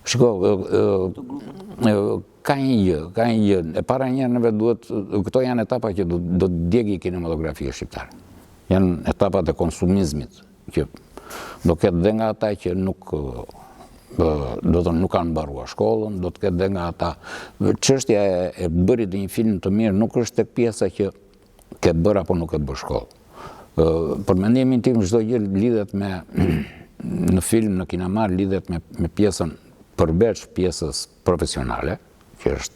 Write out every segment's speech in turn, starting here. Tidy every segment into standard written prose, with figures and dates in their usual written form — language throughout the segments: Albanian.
Shiko, ka një gjë, ka një gjë. E para një neve duhet, këto janë etapa që do, do të djegi kinematografia shqiptare. Janë etapat e konsumizmit, që do ketë dhe nga ata që nuk do të nuk kanë mbaruar shkollën, do të ketë dhe nga ata. Çështja e, e bërit të një film të mirë nuk është tek pjesa që ke bërë apo nuk ke bërë shkollë. Për mendimin tim çdo gjë lidhet me në film, në kinema lidhet me me pjesën përveç pjesës profesionale, që është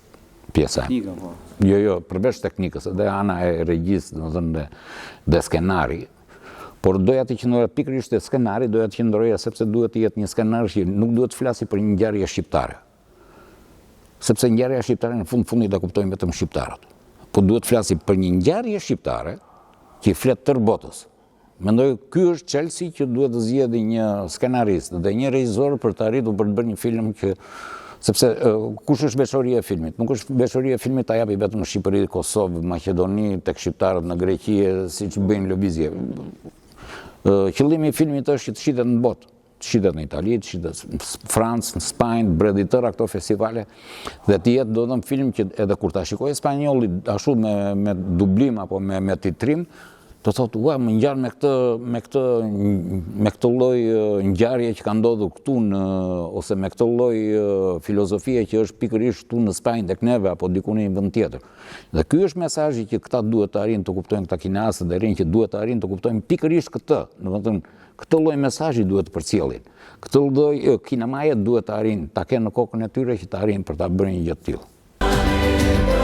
pjesa teknika po. Jo, jo, përveç teknikës, edhe ana e regjisë, domethënë dhe, dhe skenari. Por doja të qëndroja pikërisht te skenari, doja të qëndroja sepse duhet të jetë një skenar që nuk duhet të flasi për një ngjarje shqiptare. Sepse ngjarja shqiptare në fund fundit e kuptojnë vetëm shqiptarët. Po duhet të flasi për një ngjarje shqiptare që i flet tërë botës. Mendoj ky është çelësi që duhet të zgjedhë një skenarist dhe një regjisor për të arritur për të bërë një film që sepse kush është veçoria e filmit? Nuk është veçoria e filmit ta japi vetëm në Shqipëri, Kosovë, Maqedoni, tek shqiptarët në Greqi, siç bëjnë lëvizje. Qëllimi i filmit është që të shitet në botë. të shitet në Itali, të shitet në Francë, në Spanjë, të bredhi tëra këto festivale, dhe të jetë do të thënë film që edhe kur ta shikojë spanjolli ashtu me, me dublim apo me, me titrim, do thotë, ua, më ngjan me këtë, me këtë, me këtë lloj ngjarje që ka ndodhur këtu në, ose me këtë lloj filozofie që është pikërisht këtu në Spanjë tek neve apo diku në një vend tjetër. Dhe ky është mesazhi që këta duhet të arrijnë të kuptojnë këta kineastët e rinj që duhet të arrijnë të kuptojnë pikërisht këtë, domethënë Këtë lloj mesazhi duhet të përcjellin. Këtë lloj kinemaje duhet të arrijnë ta kenë në kokën e tyre që të arrijnë për ta bërë një gjë të tillë.